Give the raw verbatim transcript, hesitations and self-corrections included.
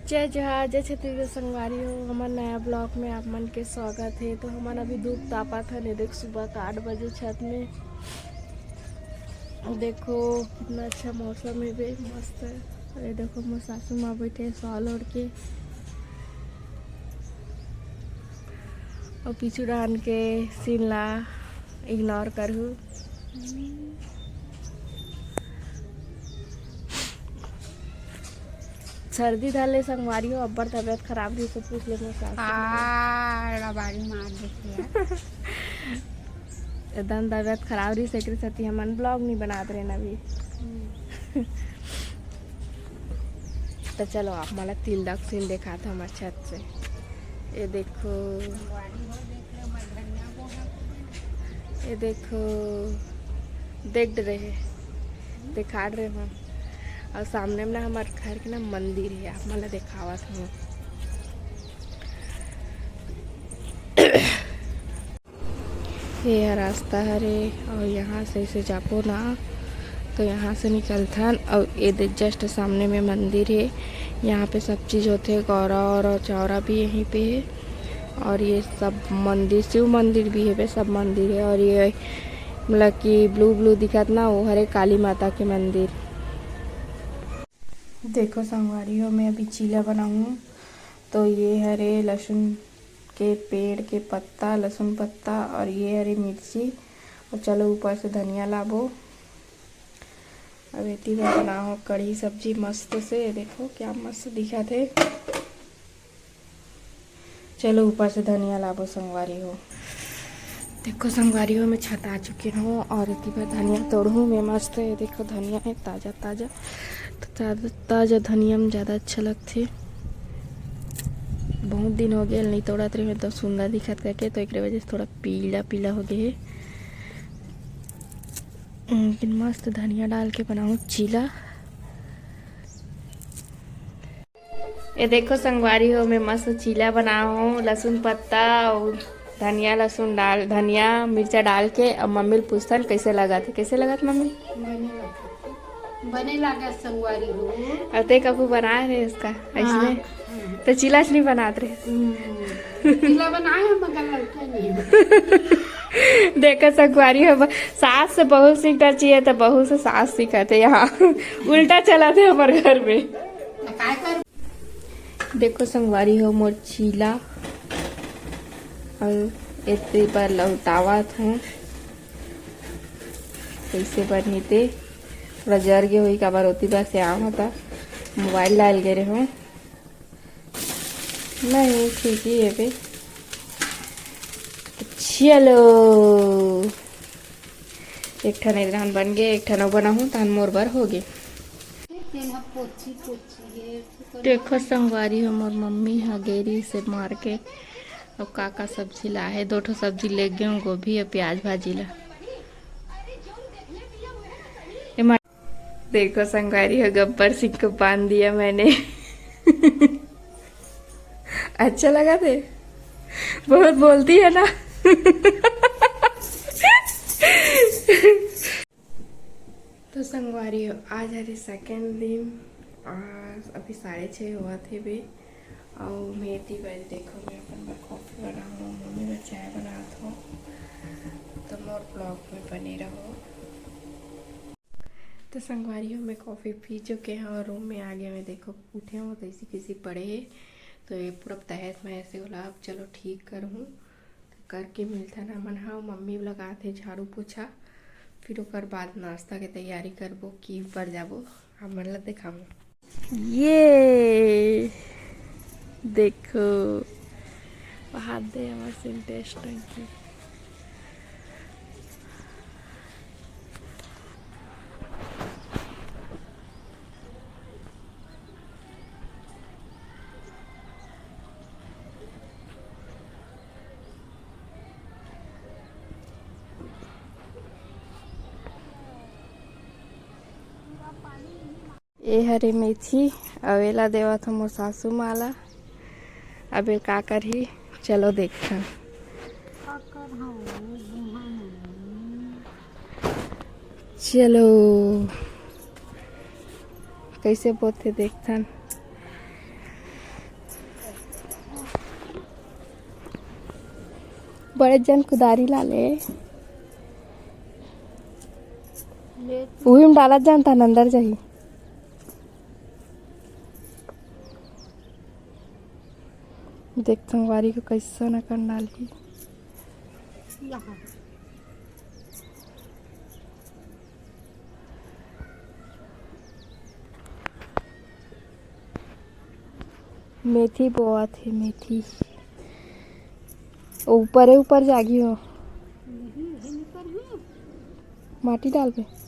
जय जोहार, जय छत्तीसगढ़ संगवारी हो, हमर नया ब्लॉग में आप मन के स्वागत है। तो हमन अभी धूप तापत हन, ये देख सुबह का आठ बजे छत में। देखो कितना अच्छा मौसम है बे, मस्त है। अरे देखो मोर सासू माँ बैठे शॉल ओढ़ के, और पीछू डाहन के सीन ला इग्नोर करहू। सर्दी धर ले संगवारी हो, अब्बड़ तबीयत खराब रही, सब पूछ ले मोर सास से। आ, रबारी मार देथे यार। एकदम तबीयत खराब रही, सेकरे सेती हमन ब्लॉग नहीं बनात रहे ना अभी। तो चलो आप मला तिलदा के सीन देखात हमार छत से। ये देखो, ये देखो, देख रहे, दिखा रहे हम। और सामने में ना हमार घर के ना मंदिर है, आप मला देखावत हूँ। ये ह रास्ता हरे और यहाँ से ऐसे जाबो ना तो यहाँ से निकलथन और ये दे जस्ट सामने में मंदिर है। यहाँ पे सब चीज़ होते, गौरा और चौरा भी यहीं पे है। और ये सब मंदिर, शिव मंदिर भी है बे, सब मंदिर है। और ये मतलब कि ब्लू ब्लू दिखत ना, वो हरे काली माता के मंदिर। देखो संगवारी हो, मैं अभी चीला बनाऊँ तो ये हरे लहसुन के पेड़ के पत्ता, लहसुन पत्ता, और ये हरी मिर्ची, और चलो ऊपर से धनिया लाबो। अब एती मैं बनाओ कढ़ी सब्जी मस्त से, देखो क्या मस्त दिखत है। चलो ऊपर से धनिया लाबो संगवारी हो। देखो संगवारी हो, मैं छत आ चुकी हूँ और एती बार धनिया तोड़हूँ मैं मस्त। ये देखो धनिया है ताज़ा ताज़ा, तो ताज़ा ताज़ा धनिया में ज़्यादा अच्छा लगथे। बहुत दिन हो गए नहीं तोड़त रहे, तो सुंदर दिखत करके, तो एक वजह से थोड़ा पीला पीला हो गए है। लेकिन मस्त धनिया डाल के बनाऊँ चीला। ये देखो संगवारी हो, मैं मस्त चीला बनाओ हूँ, लहसुन पत्ता और धनिया, लहसुन डाल, धनिया मिर्चा डाल के। अब मम्मी ल पूछथन कैसे लगत है, कैसे लगत मम्मी? बने लगत, बने लगत संगवारी हो। और ते कभू बनाए रहे इसका ऐसने? हाँ। तो चीला च नहीं बनात रहे। हम्म। चीला बनाए हैं मगर लड़का नहीं। देखो संगवारी हो, सास से बहू सीखना चाहिए, तो बहू से सास सीखत है यहाँ। उल्टा चलत है हमारे घर में। तो काय कर देखो संगवारी हो मोर चीला, और एते पर लौटावत हूँ। कैसे बनही ते? थोड़ा जर गे होही, काबर ओती बर से आम होता, मोबाइल डाल गे रहे हूँ। नहीं, ठीक ही है बे। तो चलो, एक ठन एदरान बन गए, एक ठन अउ बनाहूँ, तहन मोर बर हो गे। तेन ह पोछी पोछी हे। देखो संगवारी हो, मोर मम्मी ह गेरी से मार के अब का का सब्जी लाहे, दो ठो सब्जी ले गए हूँ, गोभी और प्याज भाजी ला। एमा देखो संगवारी हो, गब्बर सिंह को बांध दिया मैंने। अच्छा लगा थे, बहुत बोलती है ना। तो संगवारी हो, आज हरे सेकंड दिन और अभी साढ़े छः हुआ थे बे। और मैं एती बर देखो, मैं अपन बर कॉफ़ी बनाऊँ, मम्मी बर चाय बनात हूँ, तो मोर ब्लॉग में बने रहो। तो संगवारी हो, मैं कॉफ़ी पी चुके हैं और रूम में आ गया। मैं देखो उठे हूँ तो ऐसी किसी पड़े है, तो ये पूरा तहस महस से होला। अब चलो ठीक करूँ, करके मिलथन हमन ह। मम्मी लगात हे झाड़ू पोछा, फिर ओकर बाद नाश्ता के तैयारी करबो कि ऊपर जाबो, हमन ला देखाबो। ये देखो, वहाँ दे हमर सिंटेक्स टंकी। ए हरे मेथी, अउ एला देवत हो मोर सासू माँ ला। अब ए का करही, चलो देखथन। चलो, कैसे बोथे देखथन। बड़े जन कुदारी ला ले। उही में डालत जान, तहन अंदर जाही। देख संगवारी को कैसन अकन डालही। मेथी बोआत हे, मेथी। ऊपरे ऊपर जागी हो। माटी डालबे।